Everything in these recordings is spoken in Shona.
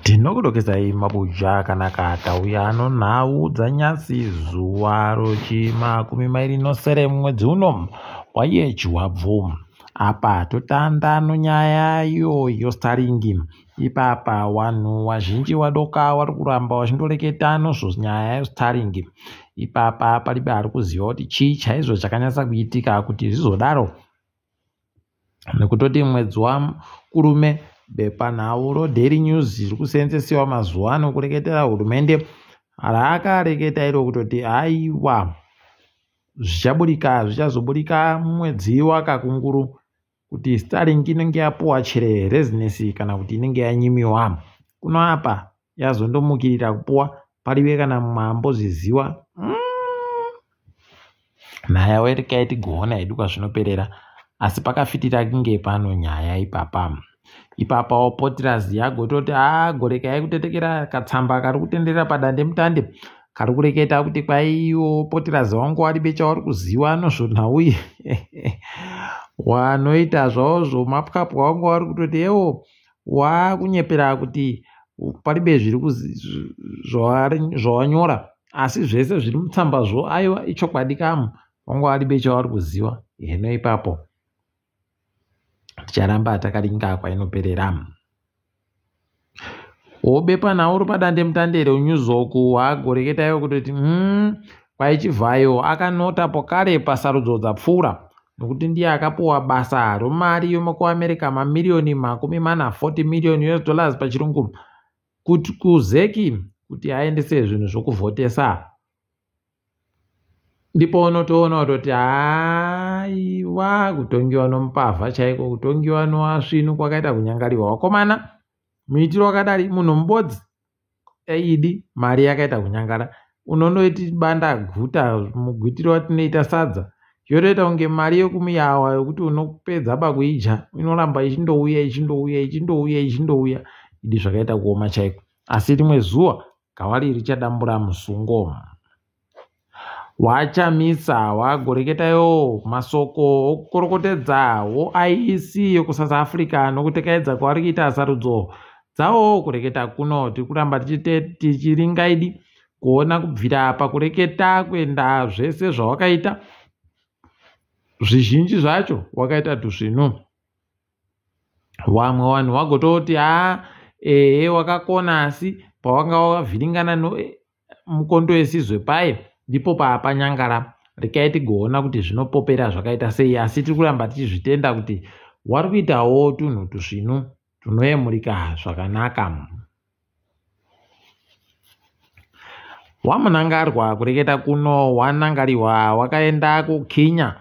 Tinokudokezai mabuja akanaka tauya nonhau dzanyasi zuva rochimakumi mairi nosere mumwedzi uno wayechiwabvu. Apa totanda nonyaya iyo yoStarlink. Ipapa wanhu wazhinji wadoka wari kuramba wachindoreketa nozvonyaya yoStarlink. Ipapa palibe ari kuziva kuti chii chaizvo chakanyatsa kuitika kuti zvizodaro. Nekutoti mwedzi waKurume bepanhau roDaily News riri kuseenzesiwa mazuva ano kureketera hurumende rakareketa iro kutoti haiwa zvichaburika zvichazoburika mumwedzi waKakunguru kuti Starlink inenge yapuwa chere rezinesi kana kuti inenge yanyimiwa. Kuno apa yazondomukirira kupuwa parive kana mumwe ambozviziwa mm. Nhaya werekai tigoona hedu kwazvinoperera asi pakafitira kunge pano nyaya ipapa. Ipapawo Potirazi agototi haa gorekai kutetekera katsamba kari kutenderera padandemutande kari kureketa kuti kwaiwo Potirazi wangu waribe chauri kuziwa nozvonhau iyi wanoita zvavo zvomapwapwa wangu wari kutoti ewo wakunyepera kuti paribe zviri zvawanyora asi zvese zviri mutsambazvo aiwa ichokwadi kamu wanga waribe chauri kuziva heno ipapo ticharamba takaringa kwainoperera wobepanhau uri padandemutande renyuzoku wagoreketa iwe kutoti mm, kwaichivhayo akanota pokare pasarudzo dzapfuura nokuti ndiye akapuwa basa romari yomukuamerica mamiriyoni 40 40 million us dollars pachirungu kuti kuzeki kuti aendese zvinhu zvokuvhotesa ndipo unotoona kutoti haiwa kutongiwa nomupavha chaiko kutongiwa noasvinu kwakaita kunyangariwa wakomana muitiro wakadari munhu mubodzi idi mari yakaita kunyangara unonoiti banda guta mugutiro watinoita sadza yotoita kunge mari yekumuyawa yokuti unopedza pakuidya inoramba ichindouya ichindouya ichindouya ichindouya idi zvakaita kuoma chaiko asi rimwe zuva gawari richadambura musungo wachamisa wagoreketa yo masoko okukorokotedza woIEC yokuSouth Africa nokutekaedza kwavari kuita sarudzo dzawo kureketa kuno tiri kuramba tichiringa idi kuona kubvira pakureketa kuenda zvese zvawakaita zvizhinji zvacho wakaita tusvinu Wamwe wanhu wagototi haa ehe wakakona asi pawanga wakavhiringana nomukondo wesizwe paye ndipo paapanyangara rekai tigoona kuti zvinopopera zvakaita sei asi tiri kuramba tichizvitenda kuti wari kuitawo tunhu tusvinu tunoyemurika zvakanaka. Wamunangarwa kureketa kuno wanangariwa wakaenda kuKenya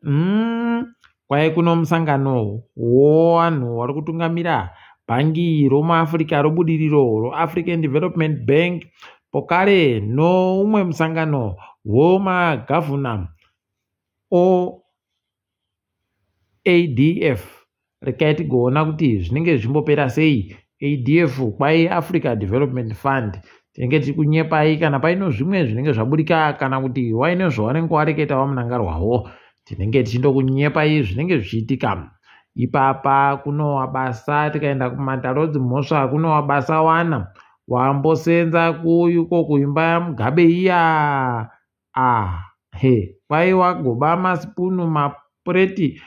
mm, kwai kuno musangano wowanhu wari kutungamira bhangi romuAfrica robudiriro roAfrican Development Bank pokare noumwe musangano womagavhuna o ADF rekai tigoona kuti zvinenge zvichimbopera sei ADF kwai Africa Development Fund tinenge tiri kunyepai kana paino zvimwe zvinenge zvaburika kana kuti waine zvawanenge wareketa wamunangarwawo tinenge tichindokunyepai zvinenge zvichiitika ipapa kunowa basa tikaenda kumataro dzimhosva kunowa basa wana wambosenza kuyuko kuimba yamugabe iya Ah he kwai wagoba masipunu mapureti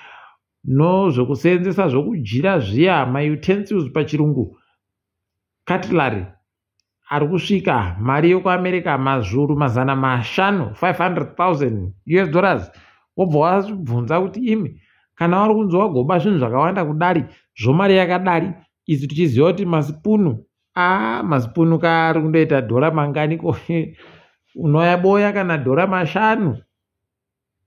nozvekuseenzesa zvokudyira zviya mautensils pachirungu cutlery ari kusvika mari yokuamerica mazvuru 500 500,000 us dollars wobva wabvunza kuti imi kana wari kunzi wagoba zvinhu zvakawanda kudari zvomari yakadari isu tichiziva kuti masipunu aa masipunu ka ari kundoita dhora mangani ko unoyaboya kana dhora mashanu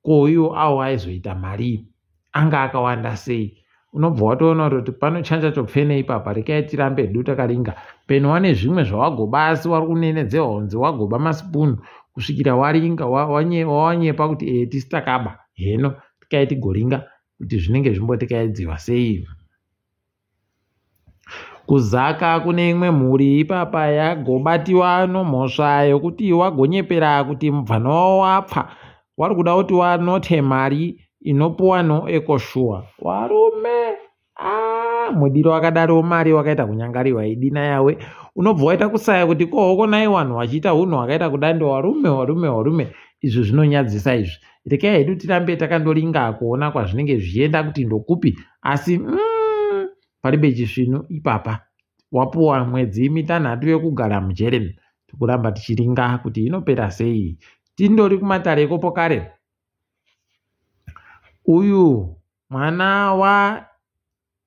ko iwo awo aizoita marii anga akawanda sei unobva watoona kutoti pano chanja chopfene ipapa rekai tirambe hedu takaringa peno wane zvimwe zvawagoba asi wari kunenedzewa kunzi wagoba masipunu kusvikira waringa wawanyepa kuti ee tisi takaba heno tikai tigoringa kuti zvinenge zvimbotikaidziwa sei Kuzaka kune imwe mhuri ipapa yagobatiwa nomhosva yokuti wagonyepera kuti mubvana wavo wapfa wari kuda kuti wanote mari inopuwa noEcoSure. Warume! Ah, mudiro wakadaro mari wakaita kunyangariwa idina yawe unobva waita kusaya kuti kohoko nai wanhu wachiita hunhu hwakaita kudando warume warume warume izvi zvinonyadzisa izvi rekai hedu tirambe takandoringa kuona kwazvinenge zvichienda kuti ndokupi asi mm, paribe chisvinu ipapa wapuwa mwedzi mitanhatu yekugara mujere tikuramba tichiringa kuti inopera sei tindori kumatare ekopo kare uyu mwana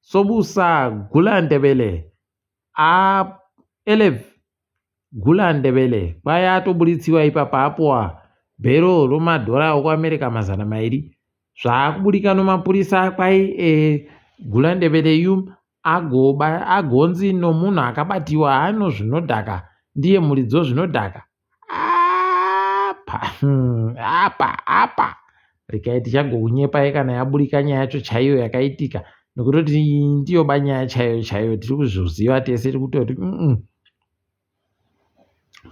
wasobusa Gula Ndebele aelef Gula Ndebele kwai atoburitsiwa ipapa apuwa bhero romadhora okuAmerica 200 zvaakuburika nomapurisa kwai e, Gula Ndebele yu agoba agonzi nomunhu akabatiwa ano zvinodhaka ndiye muridzi wezvinodhaka apa apa apa regai tichagokunyepai kana yaburika nyaya yacho chaiyo yakaitika nekutoti ndiyo banyaya chaiyo chaiyo tiri kuzviziva tese tiri kutoti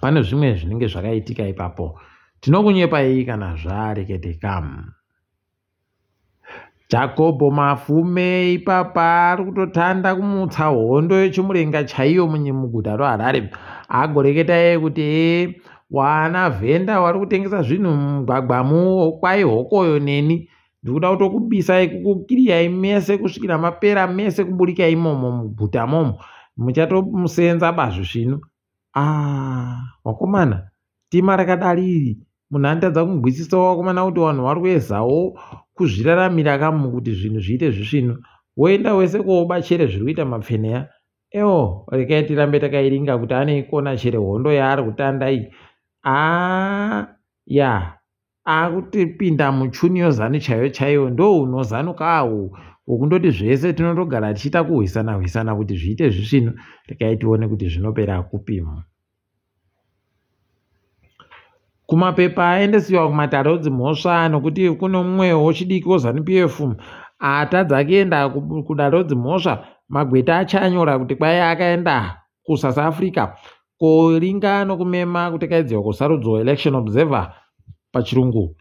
pane zvimwe zvinenge zvakaitika ipapo tinokunyepai kana zvareketeka. Jakobho Mafume ipapa ari kutotanda kumutsa hondo yechimurenga chaiyo muguta roHarare. Agoreketa iye kuti e wana vhenda wari kutengesa zvinhu mumugwagwamu kwai hokoyo neni ndikuda kutokubisai kukukiriyai mese kusvikira mapera mese kuburika imomo muguta momo muchatomusenza bazvisvinu. Ah, wakomana tima rakadari iri munhu anotadza kungwisisawo vakomana kuti vanhu vari kuezawo kuzviraramira kamu kuti zvinhu zviite zvisvinu woenda wese kooba chere zviri kuita mapfeneya ewo rekai tirambe takairinga kuti aneikona chere hondo yaari kutanda iyi aa ya akutipinda muchuni yozanu chaiyo chaiyo ndo unozanu kawo wokundoti zvese tinondogara tichiita kuhwisana hwisana kuti zviite zvisvinu rekai tione kuti zvinopera kupi. Kumapepa aendesiwa kumatare edzimhosva nokuti kune mumwe wechidiki weZanu PF atadza kuenda kudare redzimhosva magweta achanyora kuti kwai akaenda kuSouth Africa koringa nokumema kutekaidzirwa kusarudzo election observer pachirungu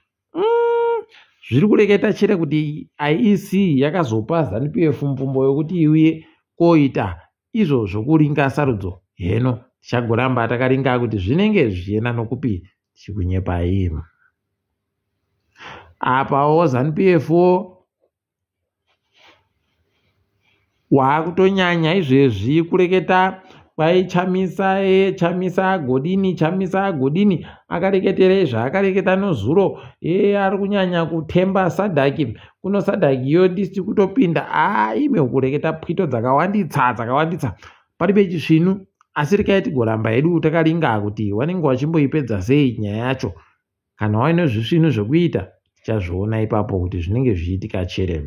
zviri kureketa chere kuti IEC yakazopa Zanu PF mvumbo yokuti iuye koita izvo zvokuringa sarudzo heno tichagoramba takaringa kuti zvinenge zvichienda nokupi tichikunyepai apawo Zanu PF waakutonyanya izvezvi kureketa kwai Chamisa e Chamisa agodini Chamisa agodini akareketerei zvaakareketa nozuro e ari kunyanya kutemba SADC kuno SADC iyo ndisi kutopinda a ime kureketa pwito dzakawanditsa dzakawanditsa paribe chisvinu asi rekai tigoramba hedu takaringa kuti wanenge wachimboipedza sei nyaya yacho kana waine zvisvinu zvekuita tichazviona ipapo kuti zvinenge zvichiitika chere.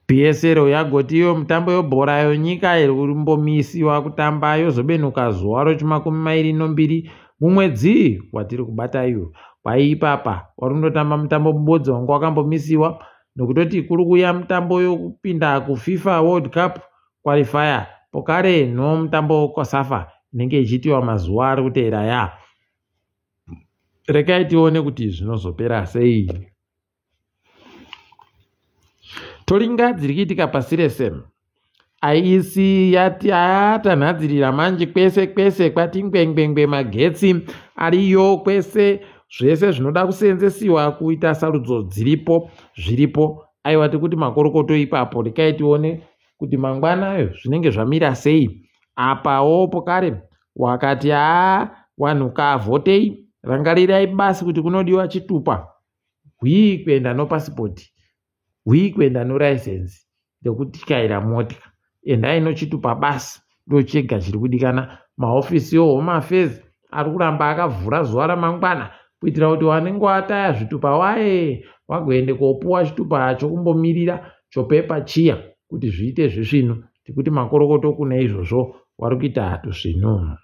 PSL yagoti iyo mitambo yebhora yenyika iri kumbomisiwa kutamba yozobenuka zuva rechimakumi mairi nombiri mumwedzi watiri kubata iyo. Kwai ipapa wari kundotamba mutambo mubodzi wanga wakambomisiwa nokutoti kuri kuuya mutambo yokupinda kuFIFA World Cup qualifier pokare no mutambo weCOSAFA inenge ichiitiwa mazuva ari kuteera ya. Rekai tione kuti zvinozopera sei. Toringa dziri kuitika pasi rese. IEC yati atanhadzirira manje kwese kwese kwati ngwengwengwe magetsi ariyo kwese zvese zvinoda kuseenzesiwa kuita sarudzo dziripo zviripo aiwa tikuti makorokoto ipapo rekai tione kuti mangwanayo zvinenge zvamira sei apawo pokare wakati haa wanhu kavhotei rangarirai basi kuti kunodiwa chitupa hwii kuenda nopasipoti hwii kuenda noraisensi rekutyaira mota endai nochitupa basi ndochega chiri kudikana mahofisi eHome Affairs ari kuramba akavhura zuva ramangwana kuitira kuti wanenge wataya zvitupa waye wagoende kopuwa chitupa chokumbomirira chopepa chiya kuti zviite zvisvinu tikuti makorokoto kune izvozvo wari kuita tusvinu.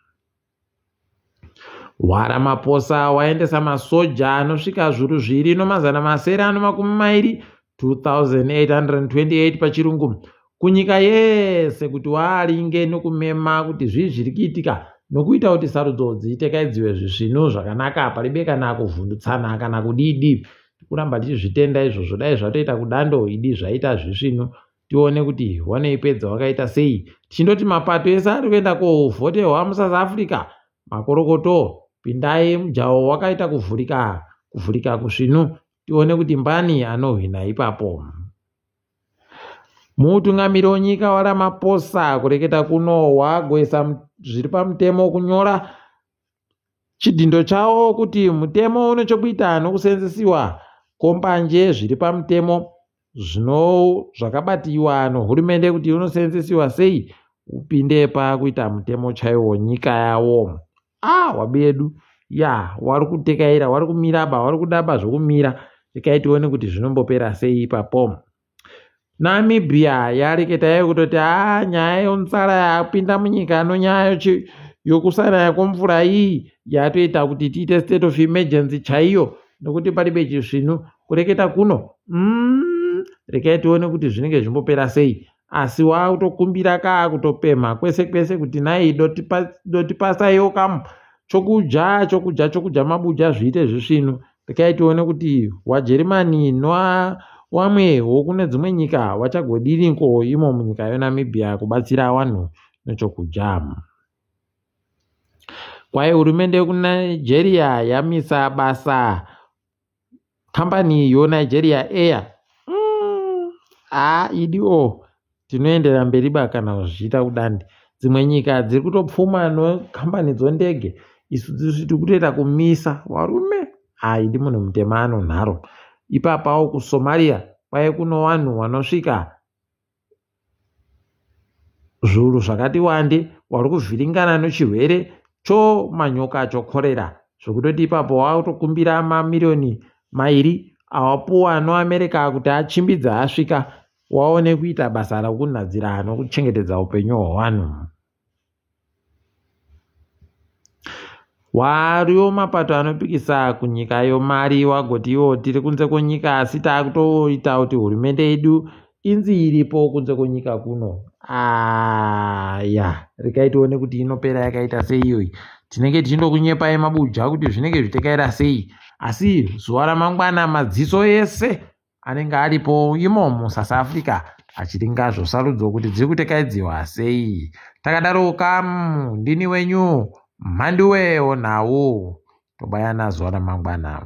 WaRamaphosa waendesa masoja anosvika zvuru zviri nomazana masere ano makumi mairi 2828 pachirungu kunyika yese kuti waaringe nokumema kuti zvii zviri kuitika nokuita kuti sarudzo dziitekaidziwe zvisvinu zvakanaka paribe kana kuvhundutsana kana kudidi. Tikuramba tichizvitenda izvozvo dai zvatoita kudando idi zvaita zvisvinu tione kuti wanoipedza wakaita sei. Tichindoti mapato ese ari kuenda kovhotehwa muSouth Africa makorokoto pindai mujaho wakaita kuvhurika kuvhurika kusvinu tione kuti mbani anohwina ipapo. Mutungamiri wenyika waRamaphosa kureketa kuno wagoisa zviri pamutemo kunyora chidhindo chawo kuti mutemo une chokuita nokusenzesiwa kombanje zviri pamutemo zvino zvakabatiwa nohurumende kuti unosenzesiwa sei upinde pakuita mutemo chaiwo nyika yawo. Ah, wabi yedu ya wari kutekaira wari kumiraba wari kudaba zvokumira rekai tione kuti zvinombopera sei ipapo. Namibia yareketa yayo kutoti haa nyaya yonzara yapinda munyika nonyaya yokusanaya kwemvura iyi yatoita kuti tiite state of emergency chaiyo nokuti paribe chisvinu kureketa kuno rekai tione kuti zvinenge zvimbopera sei asi wakutokumbira kaa kutopemha kwese kwese kuti nai dotipasaiwo kamu chokudya chokudya chokudya mabuja zviite zvisvinu rekai tione kuti wajerimani nowamwe wokune dzimwe nyika wachagodiniko imo munyika yeNamibia kubatsira vanhu nechokudya. Kwai hurumende yekuNigeria yamisa basa kambani yoNigeria Air. Haa idi o tinoendera mberi ba kana zvichiita kudandi. Dzimwe nyika dziri kutopfuma nekambani dzondege isu tiri kutoita kumisa varume. Haa idi munhu mutema anonharo. Ipapawo kuSomalia kwai kuno vanhu vanosvika zviuru zvakati wande vari kuvhiringana nechirwere chomanyoka chokorera zvekutoti ipapo wakutokumbira mamiriyoni mairi awapuwa noAmerica kuti achimbidza asvika waone kuita basa rokunhadzira nokuchengetedza upenyu hwevanhu. Wariwo mapato anopikisa kunyika yomari wagoti iwo tiri kunze kwenyika asi taakutoita kuti hurumende yedu inzi iripo kunze kwenyika kuno. Aya rekai tione kuti inopera yakaita sei iyoyi. Tinenge tichindokunyepai mabuja kuti zvinenge zvitekaira sei asi zuva ramangwana madziso ese anenge aripo imo muSouth Africa achiringa zvosarudzo kuti dziri kutekaidziwa sei. Takadaro kamu ndini wenyu Mhanduwe wonhau tobayana zuva ramangwana.